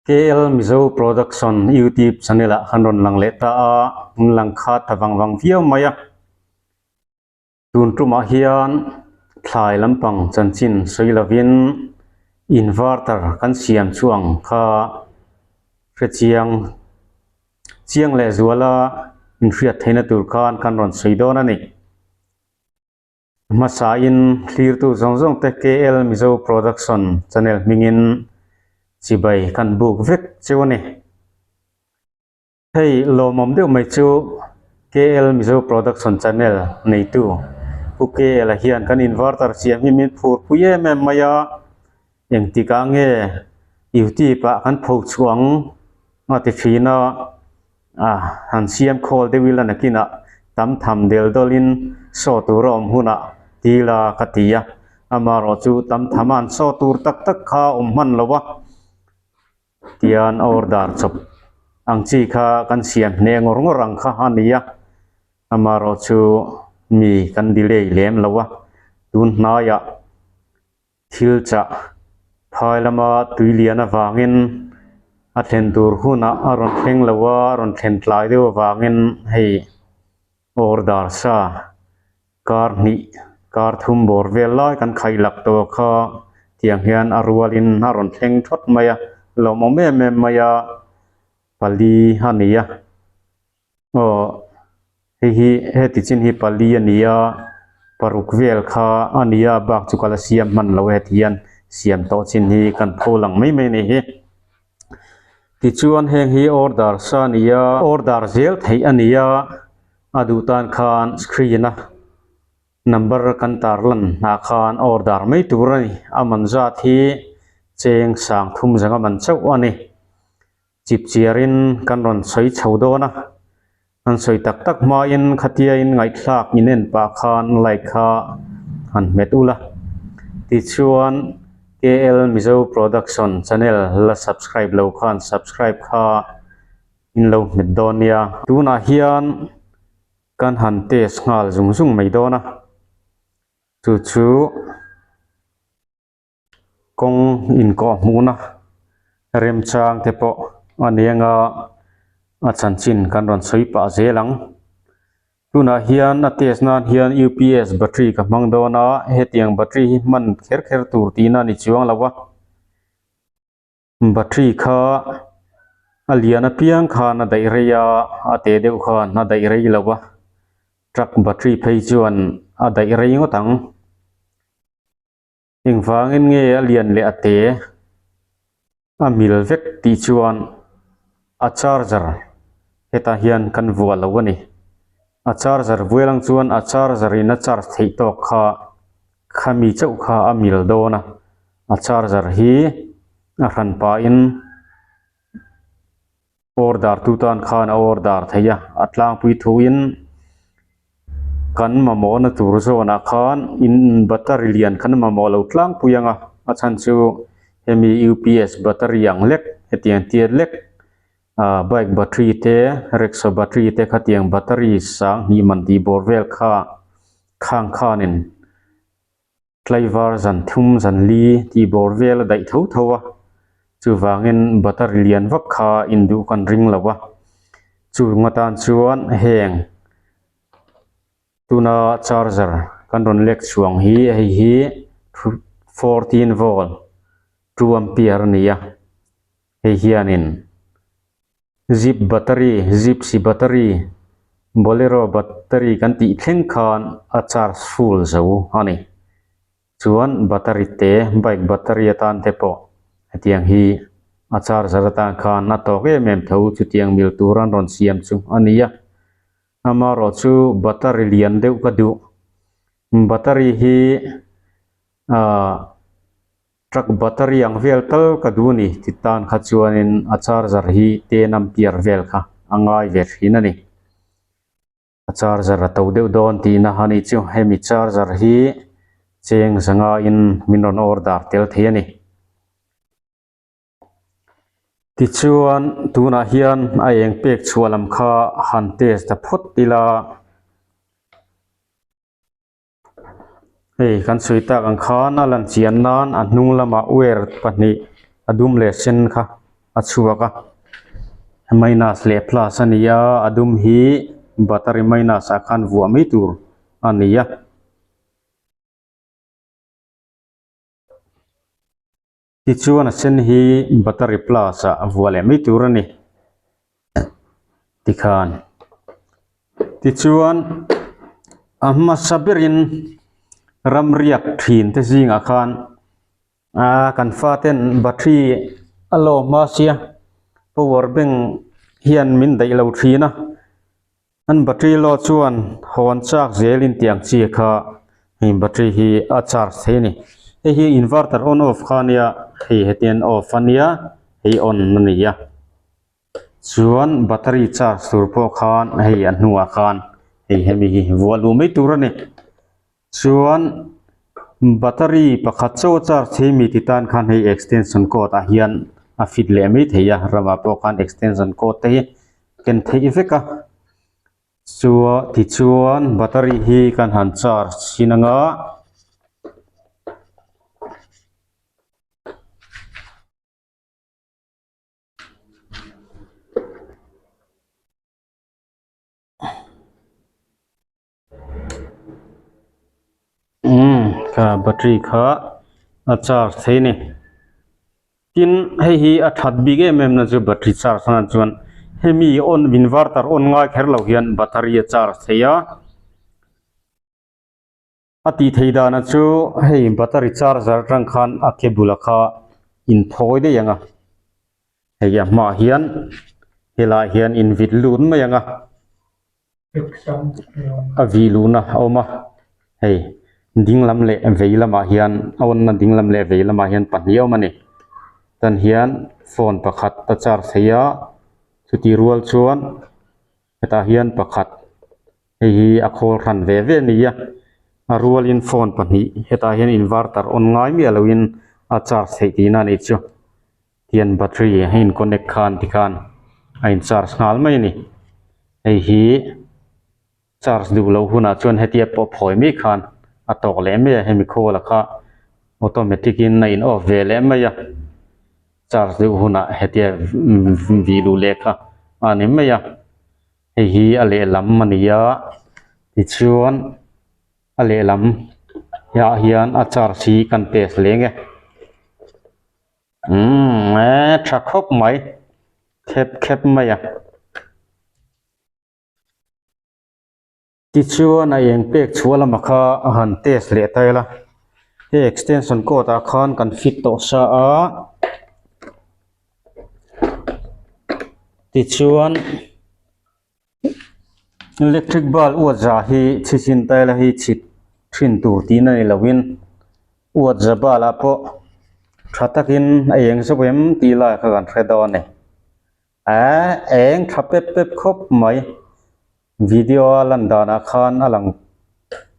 KL Mizo Production YouTube channel ah kan rawn lang leh ta a, an lang kha ta vang vang viau mai a. Tun tumah hian thlai lampang chanchin sawi lovin inverter kan siam chu ang kha hre chiang chiang leh zuala inhriat theihna tur khan kan rawn sawi dawn a ni. Hmasain thlirtu zawng zawng te KL Mizo Production channel hmingin chibai kan buk vek cheu a ni. Hei lawmawm deuh mai chu KL Mizo Production channel neitu Pu KL a hian kan inverter siam hi min phur pui em em mai a, engtikah nge youtube ah kan pho chhuah ang a ti thin a. A han siam khawl deuh ila nakinah tam tham del dawlin saw tur a awm hunah ti la ka ti a, amaherawh chu tam tham a han saw tur tak tak kha a awm hman lo a, tian a order chawp ang chi kha kan siam hneh ngawr ngawr ang kha a ni a, amaherawh chu mi kan delay lem lo a, tun hnaiah. Thil chah phai lama tui lian avangin a thlen tur hunah a rawn thleng lo a, a rawn thlen tlai deuh avangin hei order sa kar hnih kar thum bawr vel lai kan khaih lak tawh kha tiang hian a rualin a rawn thleng thawt mai a, lawmawm em em mai a, pali a ni a. Aw hei hi heti chin hi pali a ni a paruk vel kha a ni a bak chu ka la siam hman lo heti hian siam tawh chin hi kan pho lang mai mai a ni hi tichuan heng hi order sa a ni a order zel theih a ni a a duh tan khan screen a number kan tar lan ah khan order mai tur a ni a man zat hi cheng sang thum zanga man chauh a ni. Chip chiarin kan rawn sawi chho dawn a, an sawi tak tak hmain khatia in ngaihthlak in en pah khan like kha han hmet ul a, tichuan KL Mizo Production channel la subscribe lo khan subscribe kha in lo hmet dawn nia. Tunah hian kan han test nghal zung zung mai dawn a, chu chu. Kawng inkawh hmuhna remchang te pawh a ni anga a chanchin kan rawn sawi pah zel ang. Tunah hian a test nan hian UPS battery ka hmang dawn a, hetiang battery hi hman kher kher tur tihna a ni chuang lo a. Battery kha a lian apiang khan a daih rei a, a teh deuh khan a daih rei lo a, truck battery phei chuan a daih rei ngawt ang. Engvangin nge a lian leh a te a mil vek tih chuan a charger hetah hian kan vuah lo a ni. A charger vuai lang chuan a charger in a charge theih tawk kha khami chauh kha a mil dawn a, a charger hi a hran pahin Order tu tan khan a order thei a, a tlangpui thuin kan mamawhna tur zawnah khan in battery lian kan mamawh lo tlangpui ang a, a chhan chu hemi UPS battery ang lek hetiang tiat lek ah bike battery te rickshaw battery te khatiang battery sang hnih man tih bawr vel kha khang khanin. Tlaivar zan thum zan li tih bawr vel a daih tho tho a, chuvangin battery lian vak kha induh kan ring lo a, chung atan chuan heng tuna charger kan rawn lek chhuang hi hei hi 14 volt 2 ampere a ni a, hei hianin. Zip battery, Zipsy battery, Bolero battery kan tih thleng khan a charge full zo a ni. Chuan battery te, bike battery atan te pawh hetiang hi a charger atan khan a tawk em em tho chutiang mil tur an rawn siam chu a ni a. Amaherawh chu battery lian deuh ka duh. Battery hi ahh. Truck battery ang vel tal ka duh a ni ti tan kha chuanin a charger hi ten ampere vel kha a ngai ve thin a ni. A charger a to deuh dawn tihna a nih chu hemi charger hi cheng zanga in min rawn order tel thei a ni. Tichuan tunah hian a eng pek chhuah lam kha han test ta phawt ila. Hei kan sawi tak ang khan a lan chian nan a hnung lamah wire pahnih a dum leh sen kha. a chhuak a minus leh plus a ni a a dum hi battery minus ah khan vuah mai tur a ni a. Tichuan a sen hi battery plus ah a vuah leh mai tur a ni tikhan tichuan a hmasa berin ram riak thin te zingah khan aaa kan faten battery a lawm hma sia power bank hian min daih lo thin a. An battery load chuan hawn chak zelin tiang chi kha hei battery hi a charge thei a ni. Hei hi inverter on off kha a nia hei hetiang off a nia hei on a ni a chuan battery charge tur pawh khan hei a hnungah khan hei hemi hi vuah luh mai tur a ni. Chuan battery pakhat chaw charge thei mi ti tan khan hei extension cord ah hian a fit leh mai thei a ramah pawh khan extension cord te hi ken theih vek a chua tichuan battery hi kan han charge chhin anga. Umm kha battery kha a charge thei a ni tin hei hi a that bik em em na chu battery charge nan chuan hemi on inverter on ngai kher lo hian battery a charge thei a a tih theih dan ah chu hei battery charger atang khan a cable kha in thawi daih ang a hei a hmaah hian helaiah hian in vit lut mai ang a. A vih luhna a awm a hei ding lam leh vei lamah hian a awnna ding lam leh vei lamah hian pahnih a awm a ni tan hian phone pakhat a charge thei a chutih rual chuan hetah hian pakhat hei hi a khawl hran ve ve a ni a a rualin phone pahnih hetah hian inverter on ngai miah loin a charge theih tihna a nih chu hian battery a in connect khan tikhan a in charge nghal mai a ni hei hi charge duh loh hunah chuan hetia pawh phawi mai khan a tawk leh mai a hemi khawl a kha automatic in a in off ve leh mai a charge duh hunah hetia vih luh leh kha a ni mai a hei hi a lehlam a ni a tichuan. A lehlam ah hian a charge hi kan test leng e umm e tha khawp mai khep khep mai a tichuan a eng pek chhuah lamah kha a han test leh ta ila hei extension cord ah khan kan fit tawh sa a tichuan. Electric bulb uat za hi chhichin taila hi chhit thin tur tihna ni lovin uat za bulb ah pawh tha takin a eng zawk em tih lai kha kan hre dawn a ni eee eng tha pep pep khawp mai video a lan danah khan a lang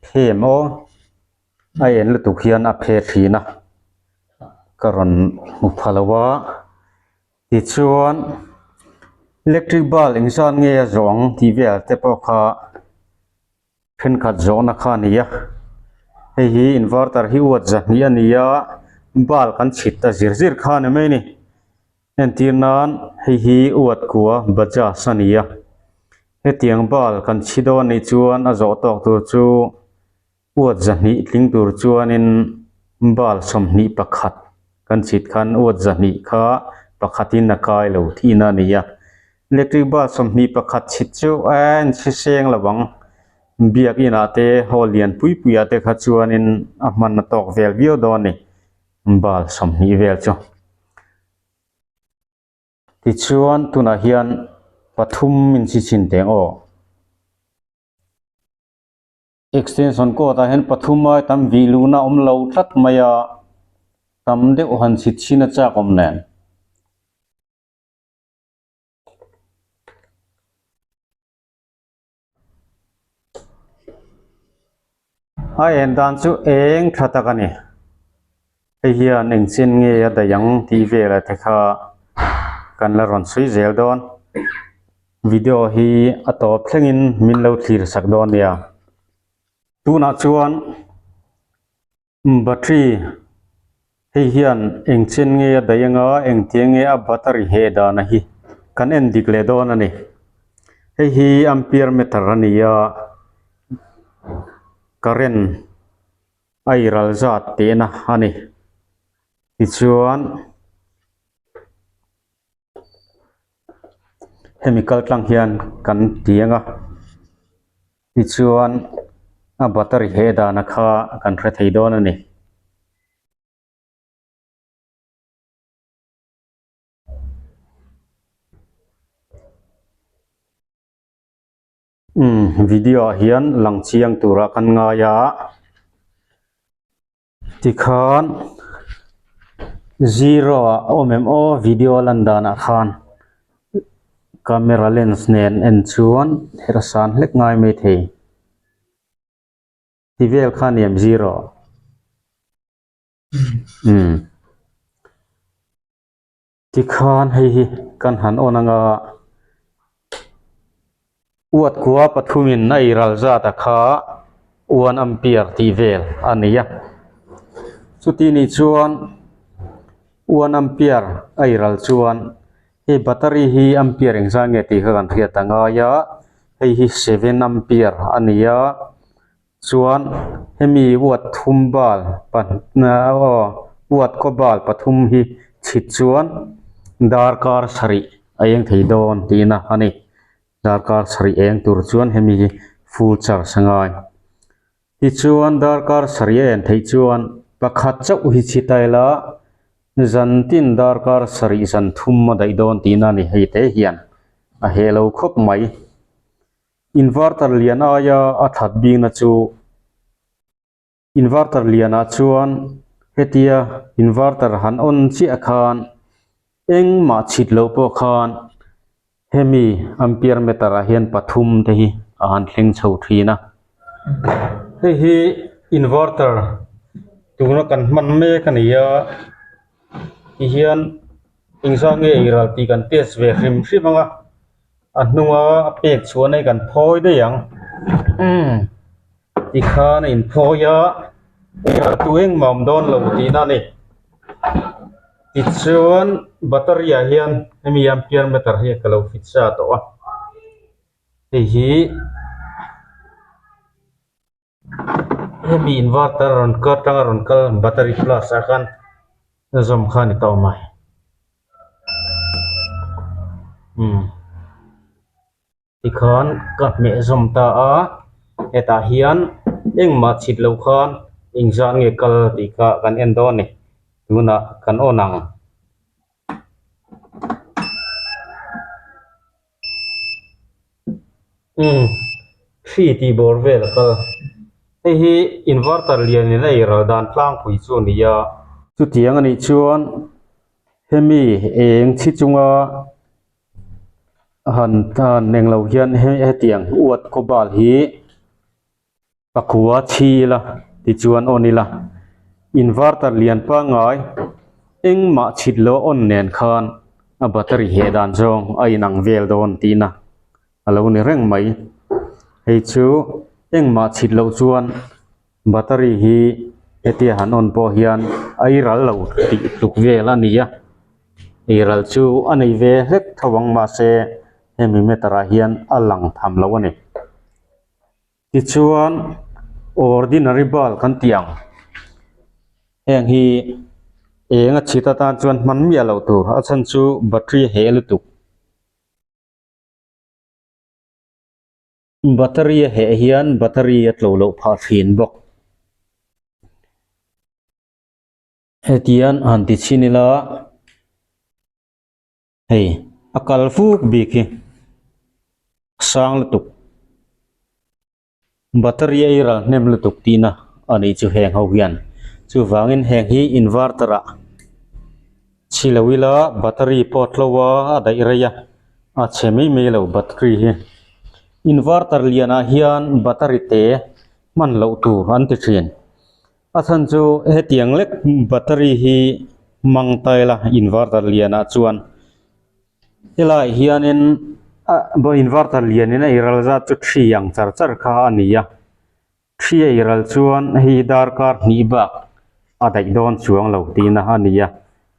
phem aw a en lutuk hian a phe thin a ka rawn hmu pha lo a. Tichuan electric bulb engzat nge a zawh ang tih vel te pawh kha thenkhat zawhna kha a ni a hei hi inverter hi uat zahnih a ni a bulb kan chhit ta zir zir kha a ni mai a ni entir nan hei hi uat kua bajaj a ni a hetiang bulb kan chhi dawn anih chuan a zawh tawk tur chu. Uat zahnih tling tur chuanin bal 21 kan chhit khan uat zahnih kha pakhatin a kai lo tihna a ni a. Electric bal 21 chhit chu a inchhi seng lo ang. Biakinah te hall lian pui puiah te kha chuanin a hman a tawk vel viau dawn a ni bal 20 vel chu. Tichuan tunah hian pathum inchhi chhin teng aw. Extension cord ah hian pathum ai tam vih luhna awm lo tlat mai a, tam deuh han chhit chhin a chak awm nen. A en dan chu eng tha tak a ni. Hei hian engchen nge a daih ang tih velah te kha kan la rawn sawi zel dawn. Video hi a tawp thlengin min lo thlir sak dawn nia. Tunah chuan battery. Hei hian eng chen nge a daih anga engtiang nge a battery heh dana hi kan en dik leh dawn a ni. Hei hi ampere meter a ni a, current a iral zat tehna a ni. Tichuan hemi kal tlang hian kan ti anga tichuan a battery heh dana kha kan hre thei dawn a ni. Umm video ah hian lang chiang tura kan ngai a tikhan zero ah a awm em aw video a lan danah khan camera lens nen en chuan her san hlek ngai mai thei ti vel kha a ni em zero umm. Tikhan hei hi kan han awn anga uat kua pathumin a ei ral zat a kha one ampere tih vel a ni a. Chuti nih chuan one ampere a ei ral chuan hei battery hi ampere engzah nge tih kha kan hriat a ngai a, hei hi seven ampere a ni a. Chuan hemi uat thum bal aw uat kaw bal pathum hi chhit chuan darkar sarih a eng thei dawn tihna a ni. Darkar sarih eng tur chuan hemi hi full charge a ngai. Tichuan darkar sarih a en theih chuan pakhat chauh hi chhi ta ila zan tin darkar sarih zan thum a daih dawn tihna a ni hei te hian a heh lo khawp mai. Inverter lian aia a that bikna chu inverter lianah chuan hetia inverter han on chiah khan engmah chhit loh pawh khan hemi ampere meter ah hian pathum te hi a han thleng chho thin a hei hi inverter tuna kan hman mek a ni a tihian engzah nge eiral tih kan test ve hrim hrim ang a. A hnunga a pek chhuah na hi kan phawi daih ang umm tikhan a inphawi a engah tu engmah a awm dawn lo tihna a ni tichuan battery ah hian hemi ampere meter hi ka lo fit sa tawh a hei hi hemi inverter rawn kal atanga rawn kal battery plus ah khan zawm kha a ni tawh mai umm tikhan ka hmeh zawm ta a hetah hian engmah chhit loh khan engzah nge kal tih kha kan en dawn a ni tunah kan on ang. Umm hri tih bawr vel a kal hei hi inverter lian in a ei ral dan tlangpui chu a ni a. Chutiang a nih chuan hemi eng chhi chunga han han englo hian hetiang uat kaw bal hi. Pakua chhi ila tichuan on ila inverter lian pangngai engmah chhit lo on nen khan a battery heh dan zawng a inang vel dawn tihna a lo ni reng mai. Hei chu engmah chhit loh chuan battery hi hetia han on pawh hian a i ral lo tih tluk vel a ni a, ei ral chu a nei ve hlek tho ang mahse hemi meter ah hian a lang tham lo a ni. Tichuan ordinary bulb kan tih ang heng hi eng a chhit atan chuan hman miah loh tur a chhan chu battery a heh lutuk battery a heh hian battery a tlo loh phah thin bawk hetiang han ti chhin ila. Hei a kal fuk bik hi sang lutuk battery a ral hnem lutuk tihna a nih chu heng ho hian chuvangin heng hi inverter ah chhi lo ila battery pawh a tlo a a daih rei a a chhe mai mai lo battery hi inverter lianah hian battery te hman loh tur an ti thin. A chhan chu hetiang lek battery hi hmang ta ila inverter lianah chuan helaiah hianin a inverter lianin a ei ral zat chu thi ang char char kha a ni a thi a ei ral chuan hei darkar hnih bak. a daih dawn chuang lo tihna a ni a,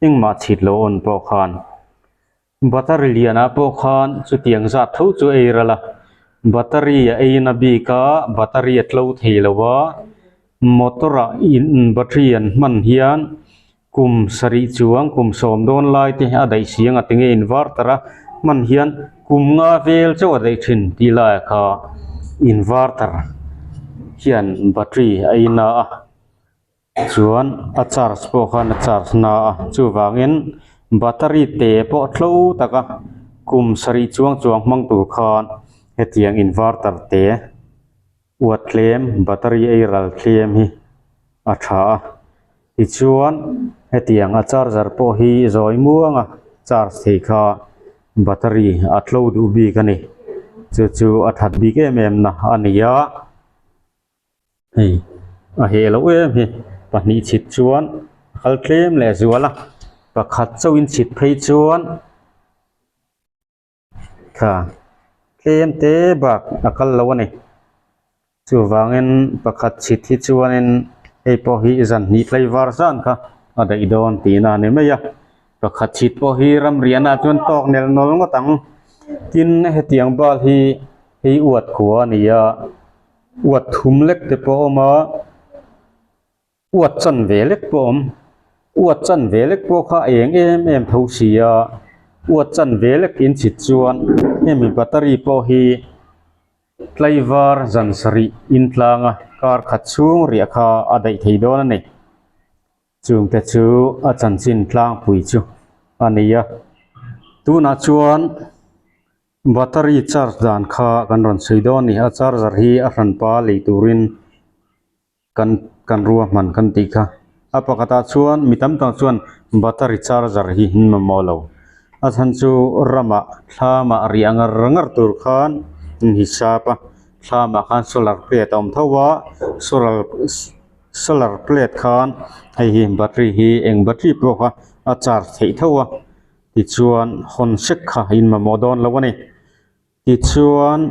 engmah chhit lo on pawh khan battery lianah pawh khan chutiang zat tho chu ei ral a, battery a ei na bik a, battery a tlo thei lo a, motor ah in battery an hman hian kum sarih chuang kum sawm dawn lai te a daih si ang a tinge inverter a hman hian kum nga vel chauh a daih thin tih laiah kha inverter hian battery a in a a. Chuan a charge pawh khan a charge na a chuvangin battery te pawh tlo taka kum sarih chuang chuang hmang tur khan hetiang inverter te uat tlem battery ei ral tlem hi a tha a tichuan hetiang a charger pawh hi zawi muang a charge thei kha battery a tlo duh bik a ni chu chu a that bik em em na a ni a. Hei a heh loh em hi pahnih chhit chuan a kal tlem leh zual a pakhat chauh in chhit phei chuan tha tlem te bak a kal lo a ni chuvangin pakhat chhit hi chuanin hei pawh hi zan hnih tlaivar zan kha a daih dawn tihna a ni mai a pakhat chhit pawh hi ramriahna ah chuan tawk nel nawl ngawt ang tin hetiang bal hi hei uat khua a ni a. Uat thum lek te pawh a awm a, uat chan ve lek pawh a awm. Uat chan ve lek pawh kha a eng em em tho si a, uat chan ve lek in chhit chuan hemi battery pawh hi tlaivar zan sarih in tlang a, kar khat chhung riah kha a daih thei dawn a ni. Chungte chu a chanchin tlangpui chu a ni a, tunah chuan. Battery charge dan kha kan rawn sawi dawn a ni. A charger hi a hranpa lei turin kan kan ruahman kan tih kha. A pakhatah chuan mi tam tak chuan battery charger hi an mamawh lo. A chhan chu ramah thlamah riah ngar ngar tur khan an hisap a, thlamah khan solar plate a awm tho a, solar solar plate khan hei hi battery hi eng battery pawh kha a charge theih tho a. Tichuan hawn sek kha a inmamawh dawn lo a ni. Tichuan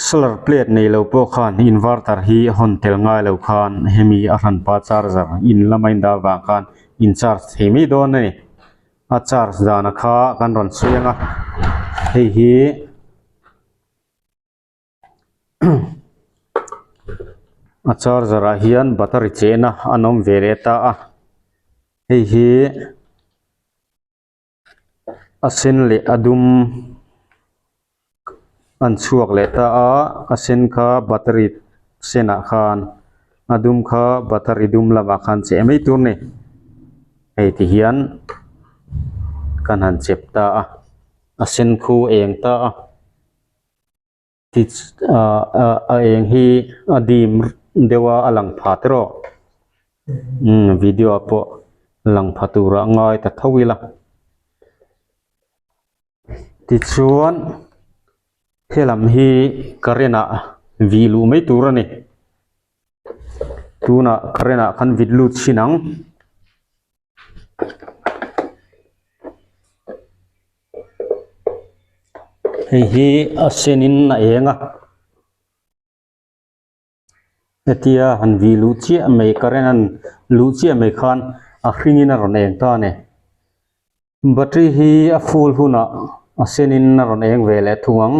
solar plate nei lo pawh khan inverter hi hawn tel ngai lo khan hemi a hranpa charger in lama in dah vang khan in charge thei mai dawn a ni. A charge dana kha kan rawn sawi ang a, hei hi. A charger ah hian battery chehna an awm ve leh ta a hei hi a sen leh a dum an chhuak leh ta a a sen kha battery senah khan a dum kha battery dum lamah khan cheh mai tur a ni hei ti hian kan han chep ta a a sen khu a eng ta a. A eng hi a dim deuh a a lang pha tawh umm video ah pawh lang pha turah a ngai ta tho ila tichuan helam hi current ah vih luh mai tur a ni tunah current ah khan vit lut chhin ang. Hei hi a sen in a eng a hetia han vih luh chiah mai current an luh chiah mai khan a hring in a rawn eng ta a ni battery hi a full hunah a sen in a rawn eng ve leh thung ang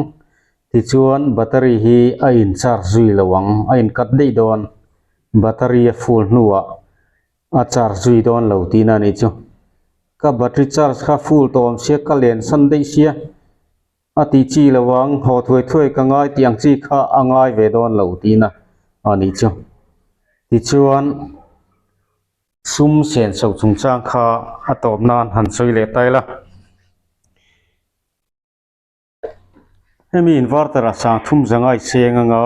tichuan battery hi a in charge zui lo ang a in cut daih dawn battery a full hnuah. A charge zui dawn lo tihna a nih chu. Ka battery charge kha full tawh awm sia ka len san daih sia a tih chi lo ang haw thuai thuai ka ngai tih ang chi kha a ngai ve dawn lo tihna a nih chu. Tichuan sum sen chho chungchang kha a tawp nan han sawi leh ta ila. Hemi inverter ah sang thum zangai cheng anga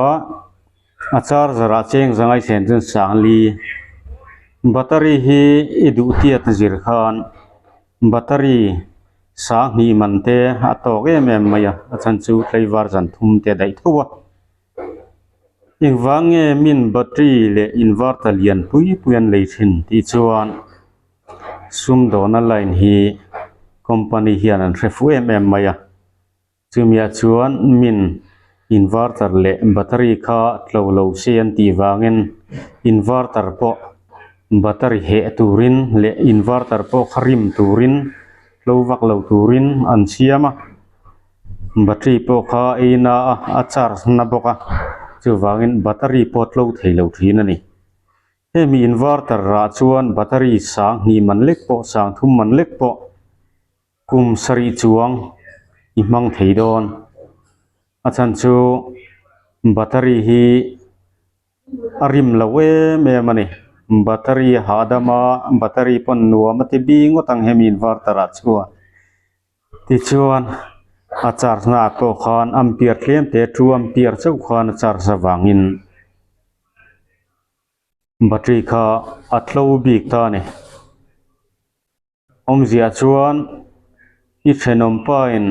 a charger ah cheng zangai chen chuan sang li battery hi i duh tiat zir khan battery sang hnih man te a tawk em em mai a a chhan chu tlaivar zan thum te a daih tho a engvang nge min battery leh inverter lian pui pui an lei thin tih chuan. Sumdawna line hi company hian an hre fuh em em mai a chumiah chuan min inverter leh battery kha tlo lo se an tih vangin. Inverter pawh battery heh turin leh inverter pawh kha rim turin tlo vak lo turin an siam a battery pawh kha ei na a a charge na bawk a chuvangin battery pawh tlo thei lo thin a ni. Hemi inverter ah chuan battery sang hnih man lek pawh sang thum man lek pawh kum sarih chuang i hmang thei dawn a chhan chu battery hi a rim lo em em a ni battery a hahdam a battery pawn nuam a ti bing ngawt ang hemi inverter ah chuan tichuan a charge na ah pawh khan ampere tlem te two ampere chauh khan a charge avangin battery kha a tlo bik ta a ni. Awmzia chuan i thenawm pain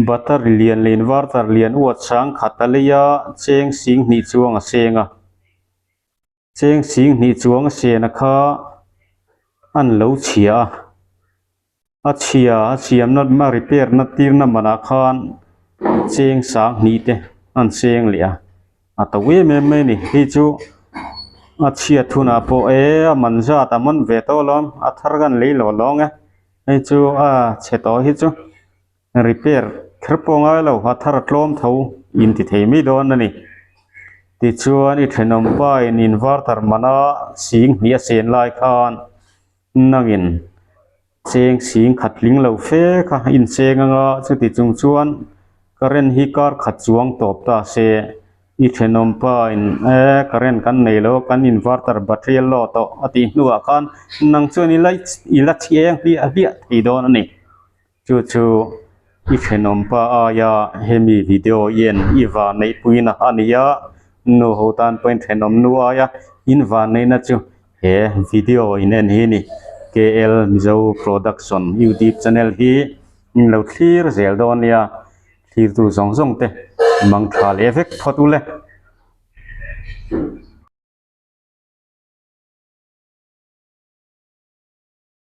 battery lian leh inverter lian uat sang khat a lei a, cheng sing hnih chuang a seng a. Cheng sing hnih chuang a sena kha an lo chhia a, a chhia a siamna a repair na tirna manah khan cheng sang hnih te an seng leh a. A to em em mai a ni hei chu a chhiat hunah pawh e a man zat a man ve tawh alawm a thar kan lei lo lawng e hei chu a chhe tawh hi chu repair kher pawh ngai lo a thar a tlawm tho in ti thei mai dawn a ni tichuan i thenawm pa in inverter mana sing hnih a sen lai khan nangin cheng sing khat tling lo fe kha a incheng anga chuti chung chuan current hi kar khat chuang tawp ta se i thenawm pa in e current kan nei lo kan inverter battery a load tawh a tih hnuah khan nang chuan i la i la chheng hliah hliah thei dawn a ni chu chu i thenawm pa aia hemi video hian i van neih puina a ni a nu ho tan pawhin thenawm nu aia in van neihna chu. He video in en hi ni KL Mizo Production YouTube channel hi in lo thlir zel dawn nia thlir tu zawng zawng te mang tha leh vek phawt ule.